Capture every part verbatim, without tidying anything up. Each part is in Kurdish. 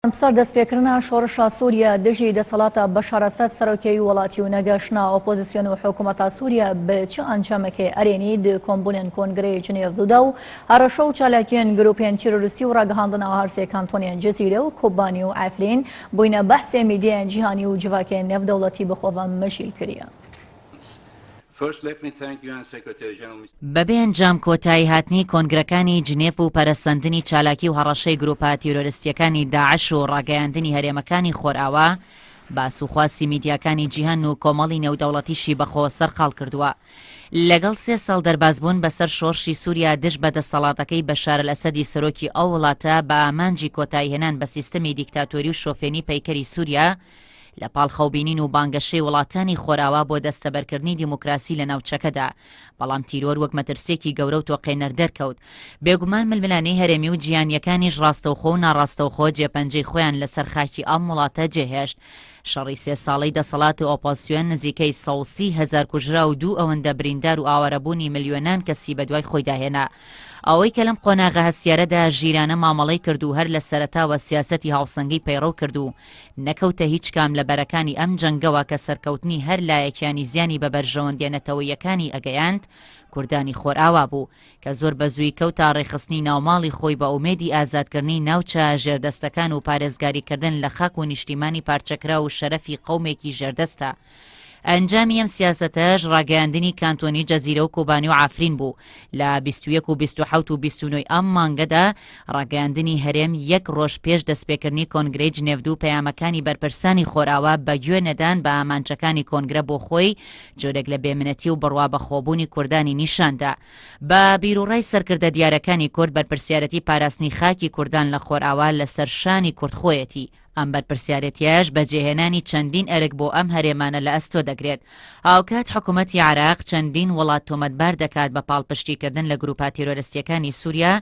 Em ser destpêkirina şorişa Sûriye dijî desthilata Beşar Esed serokê wî welatî û negehiştina opozîsyon û hikûmeta Sûriye bi çi ancamekê erênî di kombûnên Kongreyê Cinêv du de û hêrişa û çalakiyên grûpên terorîstî û ragihandina her sê kantonên Cizîre û Kobanî û Efrîn bûyne behsê mîdyayên cîhanî û civakên nêvdewletî bi xwe ve mijîl kiriye. First, let me thank U N Secretary General Mister بەبێ ئەنجام کۆتایی هاتنی کۆنگرەکانی جنێف و پەرەسەندنی چالاکی و هەڕەشەی گروپە تیرۆریستیەکانی داعش و ڕاگەیاندنی هەرێمەکانی خۆرئاوا، باس و خواسی میدیاکانی جیهان و کۆمەڵی نێودەوڵەتیشی بەخۆ سەرقاڵ کردووە. لەگەڵ سێ ساڵ دەربازبوون بەسەر شۆڕشی سووریا دژ بە دەسەڵاتەکەی بەشار ئەلئەسەدی سەرۆکی ئەو وڵاتە، بە ئامانجی کۆتاییهێنان بە سیستەمی دیکتاتۆری و شۆفێنی پەیکەری سووریا، لە پاڵ خەوبینین و بانگەشەی وڵاتانی خۆرئاوا بۆ دەستەبەرکردنی دیموکراسی لە ناوچەکەدا، بەڵام تیرۆر وەک مەترسیەکی گەورە و تۆقێنەر دەرکەوت. بێگومان ململانێی هەرێمی و جیهانیەکانیش ڕاستەوخۆ و ناڕاستەوخۆ جێپەنجەی خۆیان لەسەر خاکی ئەم وڵاتە جێهێشت. شەڕی سێ ساڵەی دەسەڵات و ئۆپۆزسیۆن نزیکەی سەد و سی هەزار کوژرا و دوو ئەوەندە بریندار و ئاوارەبوونی ملیۆنان کەسی بەدوای خۆیدا هێنا. ئەوەی کە لەم قۆناغە هەستیارەدا ژیرانە مامەڵەی کرد و هەر لە سەرەتاوە سیاسەتی هاوسەنگی پەیڕەو کرد و نەکەوتە هیچ کام لە بەرەکانی ئەم جەنگەوە کە سەرکەوتنی هەر لایەکیانی زیانی بە بەرژەوەندیە نەتەوەییەکانی ئەگەیاند، کوردانی خۆرئاوا بوو کە زۆر بە زووی کەوتە ڕێخستنی ناوماڵی خۆی بە ئومێدی ئازادکردنی ناوچە ژێردەستەکان و پارێزگاریکردن لە خاک و نیشتیمانی پارچەکرا و شەرەفی قەومێکی ژێردەستە. ئەنجامی ئەم سیاسەتەش ڕاگەیاندنی کانتۆنی جەزیرە و کۆبانی و عەفرین بوو. لە بیست و یەک و بیست و حەوت و بیست و نۆی ئەم مانگەدا ڕاگەیاندنی هەرێم یەک ڕۆژ پێش دەستپێکردنی کۆنگرەی جنێڤ دوو پەیامەکانی بەرپرسانی خۆرئاوا بە گوێ نەدان بە ئامانجەکانی کۆنگرە بۆ خۆی جۆرێک لە بێمنەتی و بڕوا بەخۆبوونی کوردانی نیشاندا. بە بیروڕای سەرکردە دیارەکانی کورد بەرپرسیارەتی پاراستنی خاکی کوردان لە خۆرئاوا لەسەر شانی کورد خۆیەتی. ئەم بەرپرسیارەتیەش بە جێهێنانی چەندین ئەرک بۆ ئەم هەرێمانە لە ئەستۆ دەگرێت. هاوکات حکوومەتی عێراق چەندین وڵات تۆمەتبار دەکات بە پاڵپشتیکردن لە گروپە تیرۆریستیەکانی سووریا،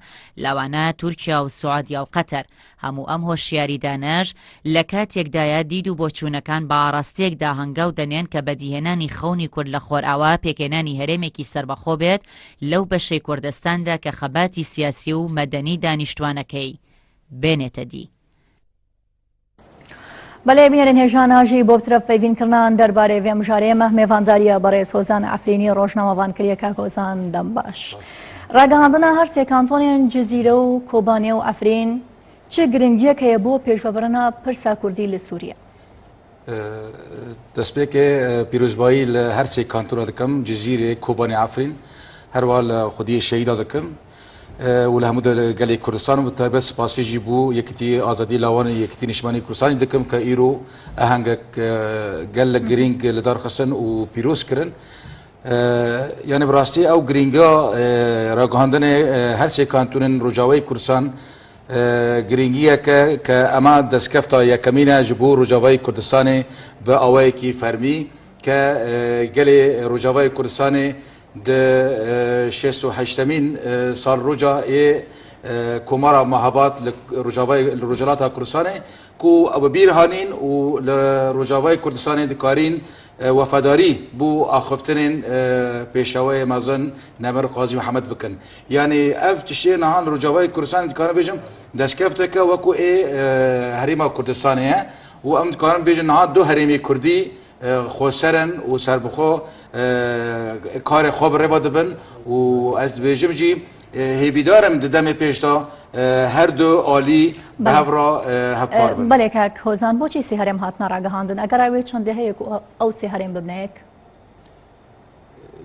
لەوانە تورکیا و سعودیا و قەتەر. هەموو ئەم هۆشیاریدانەش لە کاتێکدایە دید و بۆچوونەکان بە ئاراستەیەکدا هەنگاو دەنێن کە بەدیهێنانی خەونی کورد لە خۆرئاوا پێکهێنانی هەرێمێکی سەربەخۆ بێت لەو بەشەی کوردستاندا کە خەباتی سیاسی و مەدەنی دانیشتوانەکەی بێنێتە دی. بەڵێ بینەرێن هێژان ئاژی بۆ بترە فەیڤین کردنان دەربارەی ڤێ مژارەیە مەه مێڤانداریە بەڕێز هۆزان ئەفرینی ڕۆژنامەڤان کریە کاک هۆزان دەم باش. ڕاگەهاندنە هەر سێ کانتۆنێن جزیرە و کۆبانێ و ئەفرین چ گرنگیەک هەیە بۆ پێشوەبرنا پرسا کوردی لە سووریە؟ دەستپێکێ پیرۆزبایی لە هەر سێ کانتۆنە دەکەم، جزیرێ، کۆبانێ، ئەفرین، هەروە لە خودیە شەهیدا دەکەم. و لە هەموو دە-، gelê Kurdistan û bi taybet spasî jî bo Yekîtî Azadî Lawanê Yekîtî Niştimanî Kurdistanî dikim ke îro ehengek, e, gelek girîng li dar xistin û pîroz kirin. E, yanî bi rastî ew girîngiya, e, ragihandinê, e, her sê kantonên Rojavayê Kurdistan, e, girîngiyeke ke ema destkefta yekemîn e ji bo Rojavayê Kurdistanê bi awayekî fermî ke, e, gelê Rojavayê Kurdistanê di, e, şêst û heştemîn, e, salroca ê, e, Komara Mehabad li Rojavayê, li Rojhilata Kurdistanê ku ew bi bîr hanîn û li Rojavayê Kurdistanê dikarîn, e, wefedarî bo axiftinên, e, pêşewayê mezin Nemir Qazî Mihemed bikin. Yanî ev tiştê niha li Rojavayê Kurdistanê dikarin bêjin destkefteke wekû ê, e, Herêma Kurdistanê ye û em dikarin bêjin niha du herêmê Kurdî e, xweser in û serbixwe, e, karê xwe bi rê ve dibin û ez dibêjim jî, e, hêvîdar im di demê pêş de, e, her du alî bi Belê. hev re, e, hevpar E, bin. Belê kak Hozan, boçî sê herêm hatine ragihandin? Eger ew ê çendê heye ku ew sê herêm bibine yek?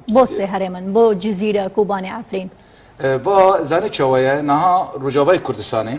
Bo sê herêm in, bo Cizîre, Kobanê, Efrîn. E, va zanî çawa ye? Niha Rojavayê Kurdistanê,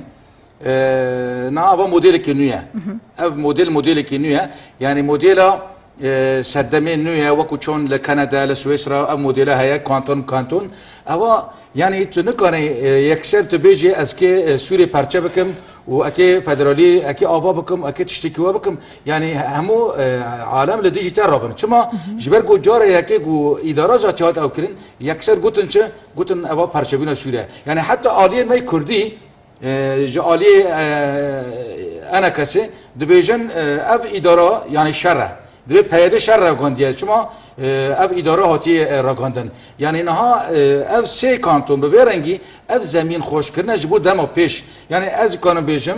e, niha va modelekî nû ye. Mhm. Ev model, modelekî nû ye. Yanî modela, e, serdemê nû ye. Wekû çon li Kanada, li Swîsra ev modela heye, kanton, kanton. Ewa, yanî tu nikanî, e, yekser tu bêjî ez kê, e, Sûrê parçe bikim û ekê federalî, ekê ava bikim, ekê tiştekî we bikim. Yanî hemû, e, alem li dijî te rabin. Çima? Mhm. Ji ber ku cara yekê ku îdara zatî hat ew kirin, yekser gotin çi? Gotin eva parçebûna Sûriye. Yanî heta aliyên me kurdî, e, ji aliyê, e, enekesê dibêjin, e, ev îdara, yanî şer e. Divê P Y D şer ragihandiye. Çima, e, ev îdara hatiye, e, ragihandin? Yanî niha, e, ev sê kanton bi vê rengî ev zemîn xweş kirine ji bo dema pêş. Yanî ez dikarim bêjim,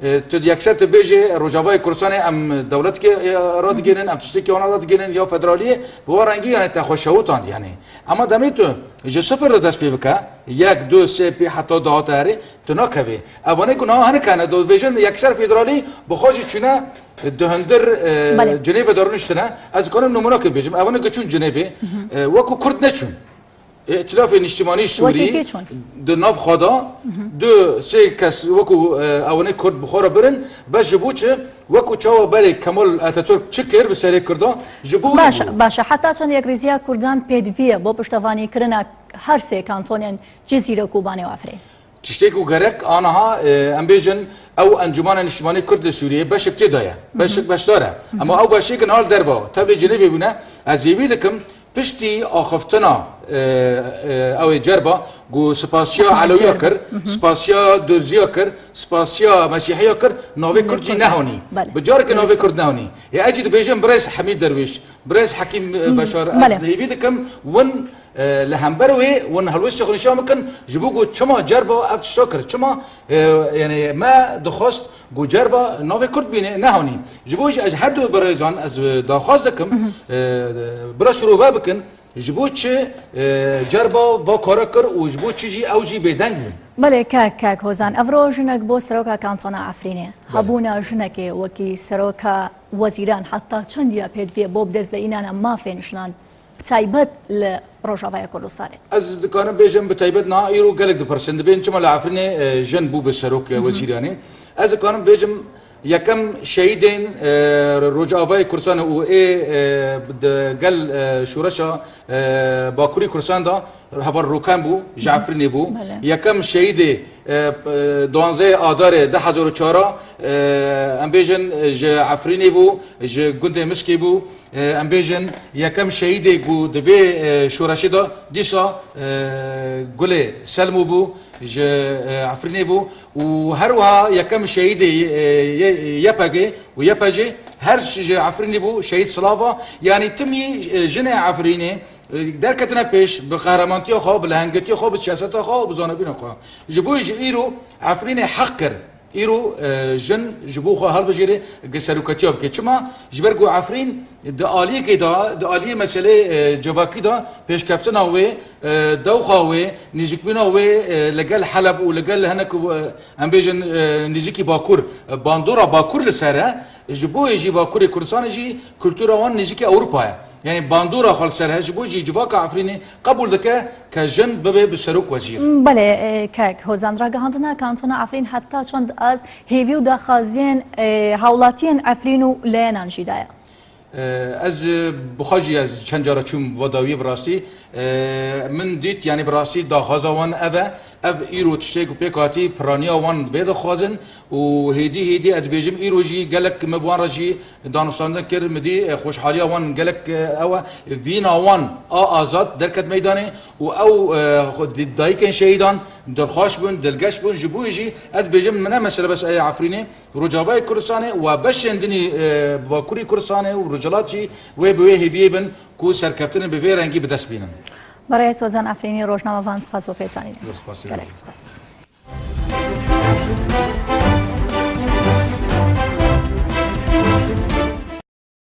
E, tu yekser tu bêjê Rojavayê Kurdistanê em dewletkê, e, radigihînin, em tiştekî wana radigihînin ya federaliyê, bi wa rengî yani te xwe şewitand yani. Ama demê tu ji sifir de dest pê bike, yek, du, sê pê heta dahate herê, tu nakevê. Evanê ku niha hinek hene, dibêjin yekser federalî, bi xwe jî çûne, e, di hundir, e, Belê. Cinêve de rûniştine. Ez dikarim nimûnekê bêjim. Evanê ku çûn Cinêvê, e, wekû Kurd neçûn. Îtilafê Niştimanî Sûrî Wekî kê çûn? Di nav xwe de du sê kes wekû, e, ewanê Kurd bi xwe re birin, bes ji bo çi? Wekû çawa berê Kemal Atatürk çi kir bi serê Kurda? Ji bo wê Baş, bû. Baş e. Heta çend yekrêziya Kurdan pêdivî ye bo piştevanîkirina her sê kantonên Cizîre, Kobanê û Efrîn? Tiştê ku gerek aniha, e, em bêjin, ew Encûmena Niştimanî Kurd li Sûriyê beşek tê de ye. Beşek beşdar e. Ama ew beşê ki niha li derve, tevlê Cinêvê bûne. Ez hêvî dikim, piştî axiftina, e, e, ew ê cerba, ku spasiya Elewiya kir, spasiya Durziya kir, spasiya Mesîhiya kir, navê Kurd jî nehonî. Belê. Bi carekê navê Kurd nehonî. Ê ez jî dibêjim birêz Hemîd Derwêş, birêz Hekîm, e, Beşar, ez hêvî dikim, win, e, li hember wê, win helwestê xwe nîşan bikin, ji bo ku çima cerba ev tişta kir, çima, e, yani me dixwest ku cerba navê Kurd bîne, nehonî. Ji bo jî ez her du birêzan ez, e, daxwaz dikim, e, bira şirove bikin, ji bo çi, e, cerba va kara kir û ji bo çi jî ew jî bêdeng bûn. Belê, kek, kek Hozan. Evro jinek bo seroka kantona Efrînê. Belê. Hebûna jinekê wekî seroka wezîran heta çend ya pêdivî ye bo bi dest ve înana mafên jinan, bi taybet li Rojavaya Kurdistanê? Ez dikarim bêjim, bi taybet niha îro gelek dipirsin, dibên çima li Efrînê, e, jin bû bi serok, e, wezîranê. Ez dikarim bêjim, yekem şehîdên, e, Rojavayê Kurdistanê û ê, e, di gel, e, şoreşa, e, Bakurê Kurdistanê de heval Rûken bû, ji Efrînê bû. Belê. Yekem şehîdê, e, p-, e, duanzehê Adarê du hezar û çar, e, em bêjin, e, ji Efrînê bû, ji gundê Miskê bû. E, em bêjin, yekem şehîdê ku di vê, e, şoreşê de dîsa, e, Gulê Selmû bû, ji, e, Efrînê bû û her wiha yekem şehîdê, e, Y-, YPGê û YPJê her ji Efrînê bû, şehîd Silava. Yanî timî, e, jinê Efrînê, e, derketine pêş bi qehremantiya xwe, bi lehengetiya xwe, bi siyaseta xwe û bi zanebûna xwe. Ji bo jî îro Efrînê heq kir. Îro, e, jin ji bo xwe hilbijêre, gi seroketiya bike. Çima? Ji ber ku Efrîn di aliyekê de, di aliyê meselê, e, civakî de pêşkeftina wê, e, dewxa wê, nêzîkbûna wê, e, li gel Heleb û li gel hinek, e, em bêjin, e, nêzîkî Bakur, e, bandora Bakur li ser e. Ji bo yê jî Bakurê Kurdistanê jî kultura wan nêzîkî Ewropa ye. Yani bandora xwe li ser he, ji bo jî civaka Efrînê qebûl dike ke jin bibe bi serok wezîr. Belê, e, kek Hozan, ragihandina kantona Efrîn heta çend ez hêvî û daxwaziyên, e, hawlatiyên Efrîn û leyenan jî daye? E, ez, e, bi xwe jî ez çend cara çûm va dawiyê bi rastî. E, min dît, yani bi rastî daxwaza wan ev e. Ev îro tiştê ku pêk hatî, piraniya wan vê dixwazin û hêdî hêdî ez dibêjim îro jî gelek me bi wan re jî danûstandin kir, min dî, e, xweşhaliya wan gelek, e, ew e. Vîna wan a azad derket meydanê û ew, e, xwe di-, dayikên şehîdan dilxweş bûn, dilgeş bûn. Ji bo wê jî ez dibêjim min ne mesele bes ê Efrînê, Rojavayê Kurdistanê û beşên dinî, e, Bakurî Kurdistanê û Rojhilat jî wê bi wê hêviyê bin ku serkeftinên bi vê rengî bi dest bînin. Berêz Hozan Efrînî, rojnamevan, spas bo pêzanînê. Zor spas. Gelek spas.